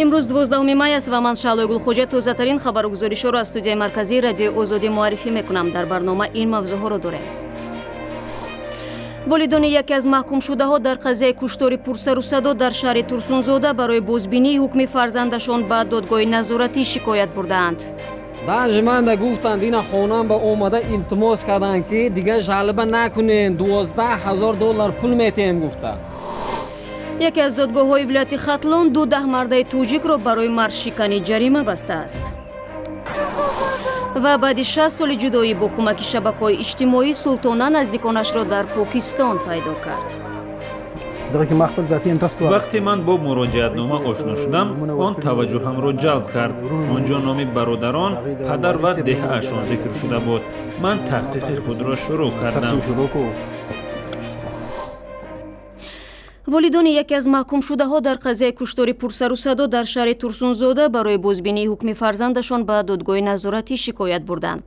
Имрӯз 12 май аст ва ман Шаҳлои Гулхоҷа тозатарин хабару гузоришҳоро аз студияи марказии Радиои Озодӣ муаррифӣ мекунам. Дар барнома ин мавзӯъҳоро дорем. Волидони яке аз маҳкумшудаҳо дар қазияи куштори пурсарусадо дар шаҳри Турсунзода барои бозбинии ҳукми фарзандашон ба додгоҳи назоратӣ шикоят бурдаанд. Даже манда гуфтанд, ина хонам ба омада илтимос карданд, ки дигар жалба накунен, $12,000 пул метиҳем гуфта. Яке аз додгоҳҳои вилояти Хатлон ду даҳмардаи тоҷикро барои марзшиканӣ ҷарима бастааст. Ва баъди 60 соли ҷудоӣ бо кӯмаки шабакаҳои иҷтимоӣ Султона наздиконашро дар Покистон пайдо кард. Вақте ман бо муроҷиатнома ошно шудам, он таваҷҷӯҳамро ҷалб кард. Он ҷо номи бародарон, падар ва деҳаашон зикр шуда буд. Ман таҳқиқи худро шурӯъ кардам. Волидони яке аз маҳкумшудаҳо дар қазияи куштори пурсарусадо дар шаҳри Турсунзода барои бозбинии ҳукми фарзандашон ба додгоҳи назоратӣ шикоят бурданд.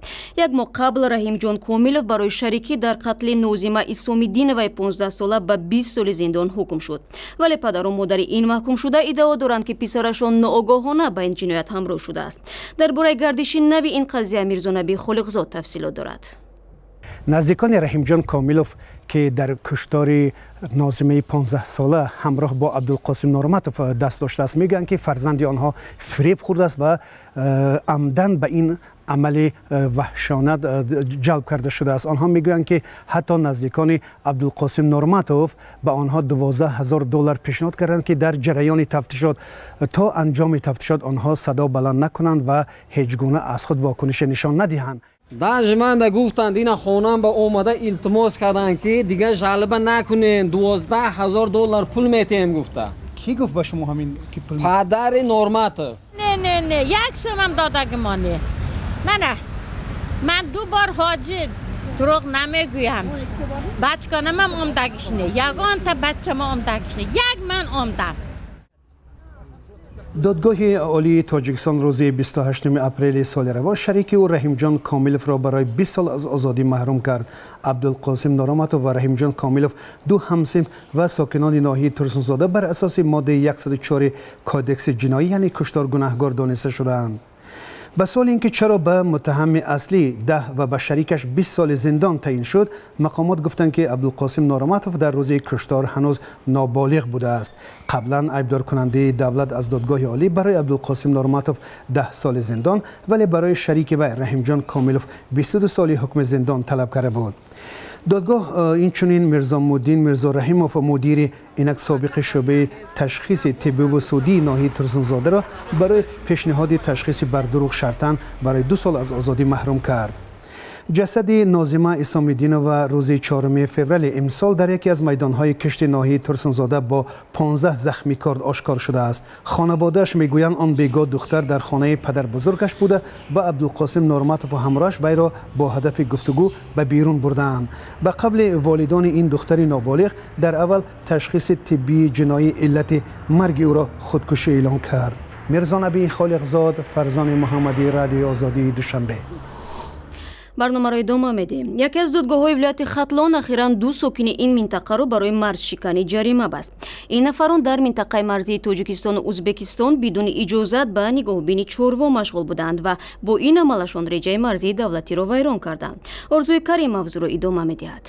Як моҳ қабл Раҳимҷон Комилов барои шарикӣ дар қатли Нозима Исомиддиноваи 15-сола ба 20 соли зиндон ҳукм шуд. Вале падару модари ин маҳкумшуда иддао доранд, ки писарашон ноогоҳона ба ин ҷиноят ҳамроҳ шудааст. Дар бораи гардиши нави ин қазия Мирзонаби Холиқзод тафсилот дорад. Наздикони Раҳимҷон Комилов, ки дар куштори Нозимаи 15-сола ҳамроҳ бо Абдулқосим Норматов даст доштааст, мегӯянд, ки фарзанди онҳо фиреб хӯрдааст ва амдан ба ин амали ваҳшона ҷалб карда шудааст. Онҳо мегӯянд, ки ҳатто наздикони Абдулқосим Норматов ба онҳо $12,000 пешниҳод карданд, ки дар ҷараёни тафтишот то анҷоми тафтишот онҳо садо баланд накунанд ва ҳеҷ гуна аз худ вокунише нишон надиҳанд. Даже манда гуфтанд, ина хонам ба омада илтимос карданд, ки дигар жалба накунен, $12,000 пул метиҳем гуфта. Кӣ гуфт ба шумо ҳамин ки пул? Падари Норматов. Не, не, не, як сумам додагимон не. Мана, ман ду бор ҳоҷи, дурӯғ намегӯям. Бачконамам омдагиш не, ягонта бачама омдагиш не, як ман омдам. Додгоҳи олии Тоҷикистон рӯзи 28 апрели соли равон шарики ӯ Раҳимҷон Комиловро барои 20 сол аз озодӣ маҳрум кард. Абдулқосим Норматов ва Раҳимҷон Комилов ду ҳамсинф ва сокинони ноҳияи Турсунзода бар асоси моддаи 104 кодекси ҷиноӣ, яъне куштор, гунаҳгор дониста шудаанд. Ба суоли ин ки чаро ба муттаҳами аслӣ 10 ва ба шарикаш 20 соли зиндон таъин шуд, мақомот гуфтанд, ки Абдулқосим Норматов дар рӯзи куштор ҳанӯз ноболиғ будааст. Қаблан айбдоркунандаи давлат аз додгоҳи олӣ барои Абдулқосим Норматов 10 соли зиндон, вале барои шарики вай Раҳимҷон Комилов 22 соли ҳукми зиндон талаб карда буд. Додгоҳ инчунин Мирзомуддин Мирзораҳимов, мудири инак собиқи шӯъбаи ташхиси тиббиву судии ноҳияи Турсунзодаро барои пешниҳоди ташхиси бардурӯғ шартан барои 2 сол аз озодӣ маҳрум кард. Ҷасади Нозима Исомиддинова рӯзи 4 феврали имсол дар яке аз майдонҳои кишти ноҳияи Турсунзода бо 15 захми корд ошкор шудааст. Хонаводааш мегӯянд, он бегоҳ духтар дар хонаи падарбузургаш буда ва Абдулқосим Норматову ҳамроҳаш вайро бо ҳадафи гуфтугӯ ба берун бурдаанд. Ба қавли волидони ин духтари ноболиғ, дар аввал ташхиси тиббии ҷиноӣ иллати марги ӯро худкушӣ эълон кард. Мирзонаби Холиқзод, Фарзони Муҳаммадӣ, Радиои Озодии, Душанбе. Барномаро идома медиҳем. Яке аз додгоҳҳои вилояти Хатлон ахиран ду сокини ин минтақаро барои марзшиканӣ ҷарима баст. Ин нафарон дар минтақаи марзии Тоҷикистону Ӯзбекистон бидуни иҷозат ба нигоҳубини чорво машғул буданд ва бо ин амалашон реҷаи марзии давлатиро вайрон карданд. Орзуи Карим мавзӯъро идома медиҳад.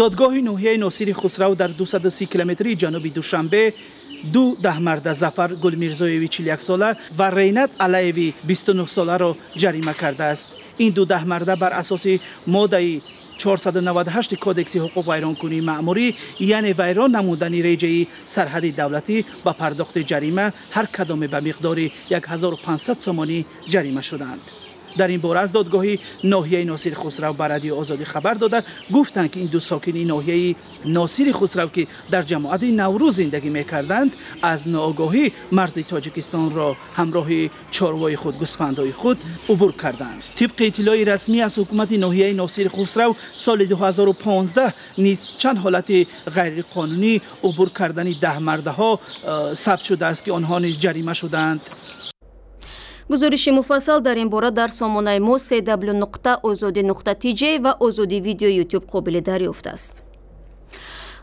Додгоҳи ноҳияи Носири Хусрав дар 230 километри ҷануби Душанбе ду даҳмарда, Зафар Гулмирзоеви 41-сола ва Рейнат Алаеви 29-соларо ҷарима кардааст. Ин ду даҳмарда бар асоси моддаи 498 кодекси ҳуқуқвайронкунии маъмурӣ, яъне вайрон намудани реҷаи сарҳади давлатӣ, ба пардохти ҷарима ҳар кадоме ба миқдори 1500 сомонӣ ҷарима шуданд. Дар ин бора аз додгоҳи ноҳияи Носири Хусрав ба Радиои Озодӣ хабар дода гуфтанд, ки ин ду сокини ноҳияи Носири Хусрав, ки дар ҷамоати Наврӯз зиндагӣ мекарданд, аз ноогоҳӣ марзи Тоҷикистонро ҳамроҳи чорвои худ, гӯсфандои худ убур карданд. Тибқи иттилои расмӣ аз ҳукумати ноҳияи Носири Хусрав, соли 2015 низ чанд ҳолати ғайриқонунӣ убур кардани даҳмардаҳо сабт шудааст, ки онҳо низ ҷарима шуданд. Гузориши муфассал дар ин бора дар сомонаи мо cw.ozodi.tj ва Озодӣ Видео Ютуб қобили дарёфт аст.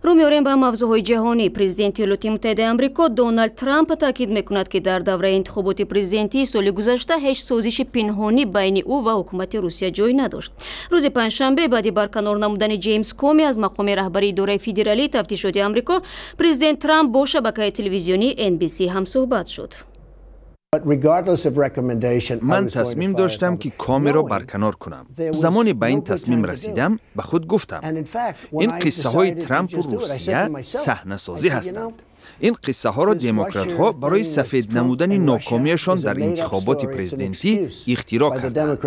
Рӯ меорем ба мавзӯъҳои ҷаҳонӣ. Президенти Иёлоти Муттаҳидаи Амрико Доналд Трамп таъкид мекунад, ки дар давраи интихоботи президентии соли гузашта ҳеҷ созиши пинҳонӣ байни ӯ ва ҳукумати Русия ҷой надошт. Рӯзи панҷшанбе баъди барканор намудани Ҷеймс Коми аз мақоми раҳбари идораи федералии тафтишоти Амрико, президент Трамп бо шабакаи телевизионии NBC ҳамсӯҳбат шуд. Ман тасмим доштам, ки Комиро барканор кунам. Замоне ба ин тасмим расидам, ба худ гуфтам: ин қиссаҳои Трампу Русия саҳнасозӣ ҳастанд. Ин қиссаҳоро демократҳо барои сафед намудани нокомиашон дар интихоботи президентӣ ихтироъ карданд.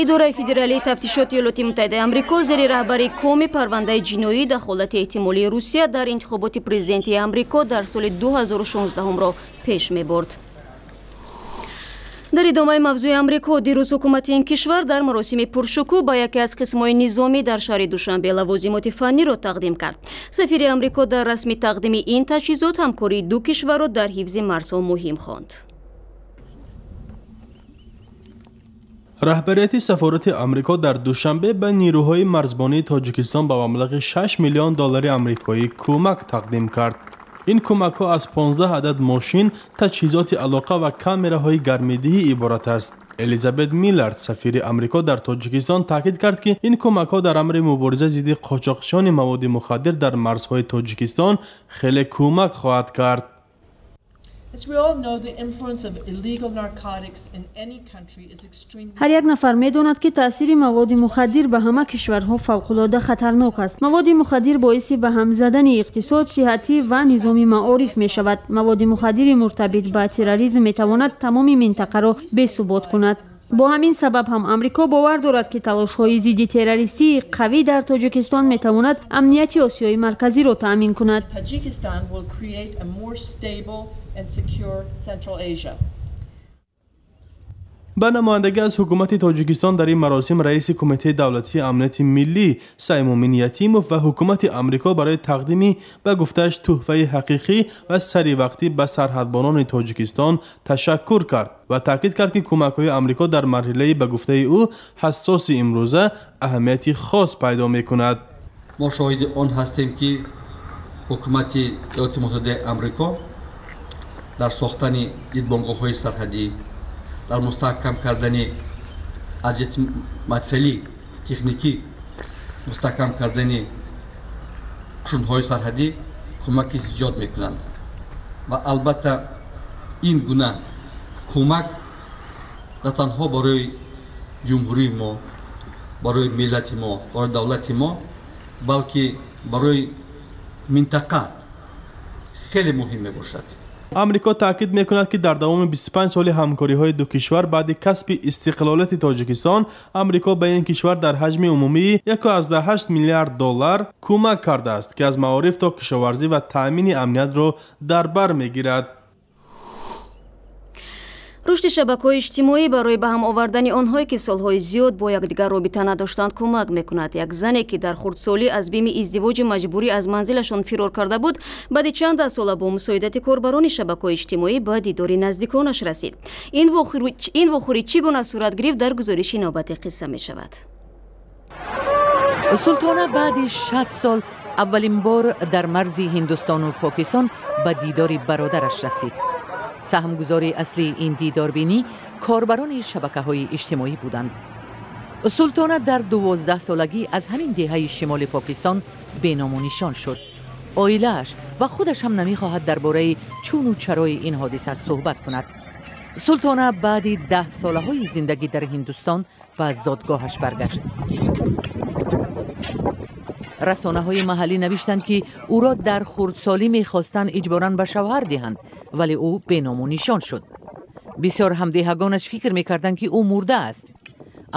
Идораи федералии тафтишоти Иёлоти Муттаҳидаи Амрико зери раҳбари Коми парвандаи ҷиноӣ дахолати эҳтимолии Русия дар интихоботи президентии Амрико дар соли 2016-ро пеш мебурд. Дар идомаи мавзӯи Амрико, дирӯз ҳукумати ин кишвар дар маросими пуршукӯҳ ба яке аз қисмҳои низомӣ дар шаҳри Душанбе лавозимоти фанниро тақдим кард. Сафири Амрико дар расми тақдими ин таҷҳизот ҳамкории ду кишварро дар ҳифзи марзҳо муҳим хонд. Раҳбарияти сафорати Амрико дар Душанбе ба нирӯҳои марзбонии Тоҷикистон ба маблағи 6 миллион доллари амрикоӣ кӯмак тақдим кард. Ин кӯмакҳо аз 15 адад мошин, таҷҳизоти алоқа ва камераҳои гармидиҳӣ иборат аст. Элизабет Миллард, сафири Амрико дар Тоҷикистон, таъкид кард, ки ин кӯмакҳо дар амри мубориза зидди қочоқчиёни маводи мухаддир дар марзҳои Тоҷикистон хеле кӯмак хоҳад кард. Ҳар як нафар медонад, ки таъсири маводи мухаддир ба ҳама кишварҳо фавқулода хатарнок аст. Маводи мухаддир боиси ба ҳам задани иқтисод, сиҳатӣ ва низоми маориф мешавад. Маводи мухаддири муртабит ба терроризм метавонад тамоми минтақаро бесубот кунад. Бо ҳамин сабаб ҳам Амрико бовар дорад, ки талошҳои зидди террористии қавӣ дар Тоҷикистон метавонад амнияти Осиёи Марказиро таъмин кунад. Ба намояндагӣ аз ҳукумати Тоҷикистон дар ин маросим раиси Кумитаи давлатии амнияти миллӣ Саймумин Ятимов ва ҳукумати Амрико барои тақдими, ба гуфтааш, тӯҳфаи ҳақиқӣ ва саривақтӣ ба сарҳадбонони Тоҷикистон ташаккур кард ва таъкид кард, ки кӯмакҳои Амрико дар марҳилаи, ба гуфтаи ӯ, ҳассоси имрӯза аҳамияти хос пайдо мекунад. Мо шоҳиди он ҳастем, ки ҳукумати Иёлоти Муттаҳидаи Амрико дар сохтани дидбонгоҳҳои сарҳадӣ, дар мустаҳкам кардани аз ҷиҳати материалӣ, техникӣ мустаҳкам кардани қушунҳои сарҳадӣ кӯмаки зиёд мекунанд ва албатта ин гуна кӯмак на танҳо барои ҷумҳурии мо, барои миллати мо, барои давлати мо, балки барои минтақа хеле муҳим мебошад. Амрико таъкид мекунад, ки дар давоми 25 соли ҳамкориҳои ду кишвар баъди касби истиқлолияти Тоҷикистон, Амрико ба ин кишвар дар ҳаҷми умумии 1,8 миллиард доллар кӯмак кардааст, ки аз маориф то кишоварзӣ ва таъмини амниятро дар бар мегирад. Рушди шабакаҳои иҷтимоӣ барои ба ҳам овардани онҳое, ки солҳои зиёд бо якдигар робита надоштанд, кӯмак мекунад. Як зане, ки дар хурдсолӣ аз бими издивоҷи маҷбурӣ аз манзилашон фирор карда буд, баъди чанд даҳсола бо мусоидати корбарони шабакаҳои иҷтимоӣ ба дидори наздиконаш расид. Ин вохӯрӣ чӣ гуна сурат гирифт, дар гузориши навбати қисса мешавад. Султона баъди 60 сол аввалин бор дар марзи Ҳиндустону Покистон ба дидори бародараш расид. Саҳмгузори аслии ин дидорбинӣ корбарони шабакаҳои иҷтимоӣ буданд. Султона дар 12-солагӣ аз ҳамин деҳаи шимоли Покистон беному нишон шуд. Оилааш ва худаш ҳам намехоҳад дар бораи чуну чарои ин ҳодиса суҳбат кунад. Султона баъди 10 солаҳои зиндагӣ дар Ҳиндустон ба зодгоҳаш баргашт. Расонаҳои маҳаллӣ навиштанд, ки ӯро дар хурдсолӣ мехостанд иҷборан ба шавҳар диҳанд, вале ӯ беному нишон шуд. Бисёр ҳамдеҳагонаш фикр мекарданд, ки ӯ мурдааст.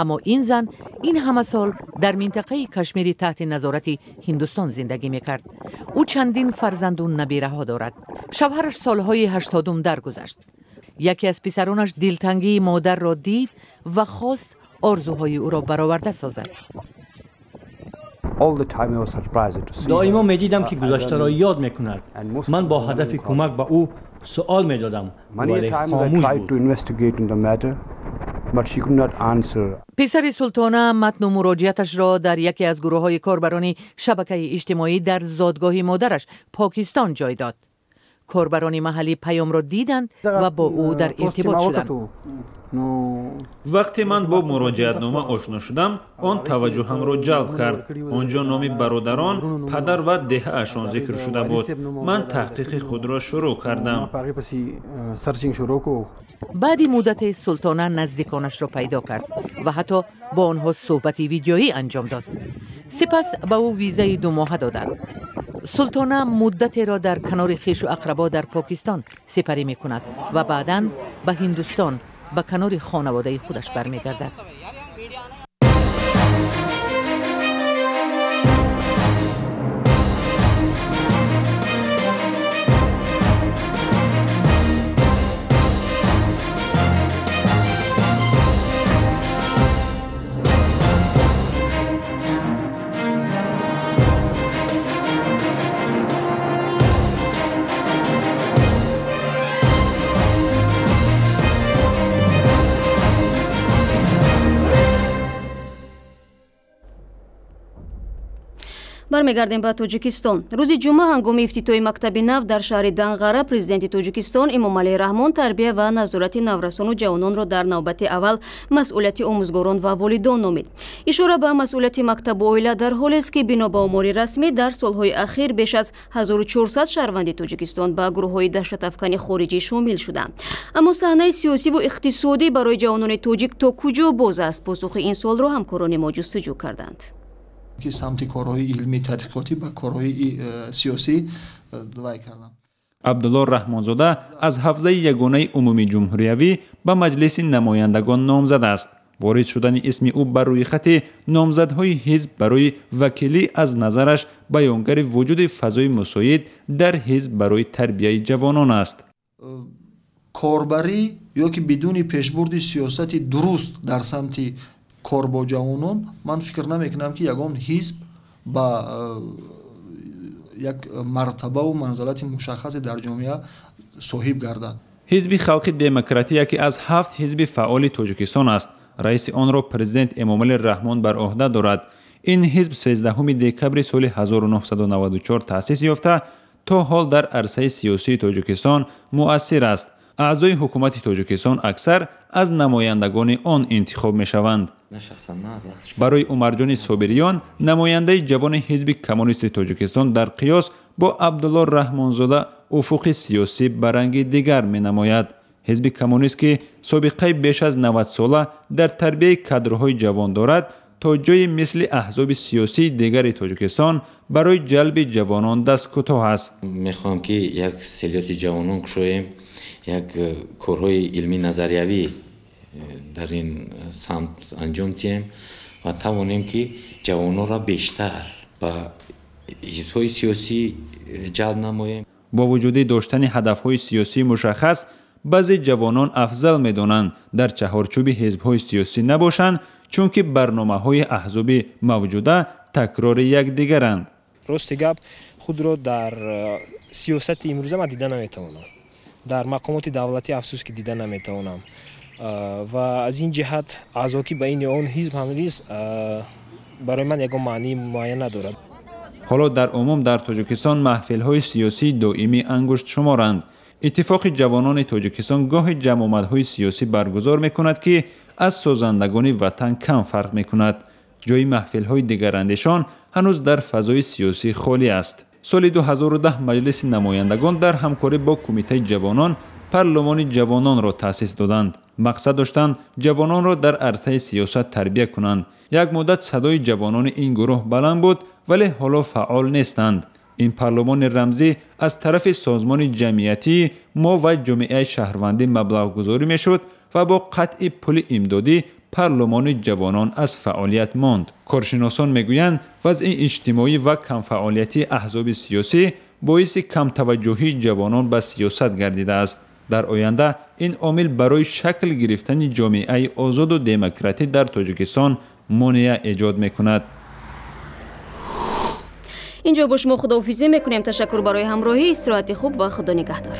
Аммо ин зан ин ҳама сол дар минтақаи Кашмири таҳти назорати Ҳиндустон зиндагӣ мекард. Ӯ чандин фарзанду набираҳо дорад. Шавҳараш солҳои 80-ум даргузашт. Яке аз писаронаш дилтангии модарро дид ва хост орзуҳои ӯро бароварда созад. Доимо медидам, ки гузаштаро ёд мекунад. Ман бо ҳадафи кӯмак ба ӯ суол медодам, вале хомӯш буд. Писари Султона матну муроҷиаташро дар яке аз гурӯҳҳои корбарони шабакаи иҷтимоӣ дар зодгоҳи модараш Покистон ҷой дод. Корбарони маҳаллӣ паёмро диданд ва бо ӯ дар иртибот шуданд. Вақте ман бо муроҷиатнома ошно шудам, он таваҷҷӯҳамро ҷалб кард. Он ҷо номи бародарон, падар ва деҳаашон зикр шуда буд. Ман таҳқиқи худро шурӯъ кардам. Баъди муддате Султона наздиконашро пайдо кард ва ҳатто бо онҳо суҳбати видеоӣ анҷом дод. Сипас ба ӯ визаи думоҳа доданд. Султона муддатеро дар канори хешу ақрабо дар Покистон сипарӣ мекунад ва баъдан ба Ҳиндустон ба канори хонаводаи худаш бармегардад. Бармегардем ба Тоҷикистон. Рӯзи ҷумъа ҳангоми ифтитоҳи мактаби нав дар шаҳри Данғара президенти Тоҷикистон Эмомалӣ Раҳмон тарбия ва назорати наврасону ҷавононро дар навбати аввал масъулияти омӯзгорон ва волидон номид. Ишора ба масъулияти мактабу оила дар ҳолест, ки бино ба омори расмӣ дар солҳои ахир беш аз 1400 шаҳрванди Тоҷикистон ба гурӯҳҳои даҳшатафкани хориҷӣ шомил шуданд. Аммо саҳнаи сиёсиву иқтисодӣ барои ҷавонони тоҷик то куҷо боз аст? Посухи ин суолро ҳамкорони мо ҷустуҷӯ карданд. Ки самти корҳои илмӣ тадқиқотӣ ба корҳои сиёсӣ вай кардам. Абдулло Раҳмонзода аз ҳавзаи ягонаи умумии ҷумҳуриявӣ ба Маҷлиси намояндагон номзад аст. Ворид шудани исми ӯ ба рӯйхати номзадҳои ҳизб барои вакилӣ аз назараш баёнгари вуҷуди фазои мусоид дар ҳизб барои тарбияи ҷавонон аст. Корбарӣ ё ки бидуни пешбурди сиёсати дуруст дар самти кор бо ҷавонон, ман фикр намекунам, ки ягон ҳизб ба як мартабаву манзалати мушаххасе дар ҷомеа соҳиб гардад. Ҳизби халқи демократӣ яке аз 7 ҳизби фаъоли Тоҷикистон аст. Раиси онро президент Эмомалӣ Раҳмон бар ӯҳда дорад. Ин ҳизб 13 декабри соли 1994 таъсис ёфта, то ҳол дар арсаи сиёсии Тоҷикистон муассир аст. Аъзои ҳукумати Тоҷикистон аксар аз намояндагони он интихоб мешаванд. Барои Умарҷони Собириён, намояндаи ҷавони ҳизби коммунисти Тоҷикистон дар қиёс бо Абдулло Раҳмонзода уфуқи сиёсӣ ба ранги дигар менамояд. Ҳизби коммунист, ки собиқаи беш аз 90 сола дар тарбияи кадрҳои ҷавон дорад, то ҷои мисли аҳзоби сиёсии дигари Тоҷикистон барои ҷалби ҷавонон дасткӯтоҳ аст. Мехоҳам, ки як селиёти ҷавонон кушоем, як корҳои илмӣ назариявӣ дар ин самт анҷом диҳем ва тавонем, ки ҷавононро бештар ба ҳизбҳои сиёсӣ ҷалб намоем. Бо вуҷуди доштани ҳадафҳои сиёсии мушаххас, баъзе ҷавонон афзал медонанд дар чаҳорчӯби ҳизбҳои сиёсӣ набошанд, чунки барномаҳои аҳзоби мавҷуда такрори якдигаранд. Рости гап, худро дар сиёсати имрӯза ман дида наметавонам. Дар мақомоти давлатӣ афсӯс, ки дида наметавонам. Ва аз ин ҷиҳат аъзокӣ ба ин ё он ҳизб ҳам низ барои ман ягон маънии муайян надорад. Ҳоло дар умум дар Тоҷикистон маҳфилҳои сиёсии доимӣ ангуштшуморанд. Иттифоқи ҷавонони Тоҷикистон гоҳи ҷамъомадҳои сиёсӣ баргузор мекунад, ки аз созандагони ватан кам фарқ мекунад. Ҷои маҳфилҳои дигарандешон ҳанӯз дар фазои сиёсӣ холӣ аст. Соли 2010 Маҷлиси намояндагон дар ҳамкорӣ бо Кумитаи ҷавонон парлумони ҷавононро таъсис доданд. Мақсад доштанд ҷавононро дар арсаи сиёсат тарбия кунанд. Як муддат садои ҷавонони ин гурӯҳ баланд буд, вале ҳоло фаъол нестанд. Ин парлумони рамзӣ аз тарафи созмони ҷамъиятии мо ва ҷомеаи шаҳрвандӣ маблағгузорӣ мешуд ва бо қатъи пули имдодӣ парлумони ҷавонон аз фаъолият монд. Коршиносон мегӯянд, вазъи иҷтимоӣ ва камфаъолияти аҳзоби сиёсӣ боиси камтаваҷҷӯҳии ҷавонон ба сиёсат гардидааст. Дар оянда ин омил барои шакл гирифтани ҷомеаи озоду демократӣ дар Тоҷикистон монеа эҷод мекунад. Инҷо бо шумо худоҳофизӣ мекунем. Ташаккур барои ҳамроҳӣ, истироҳати хуб ва худо нигаҳдор.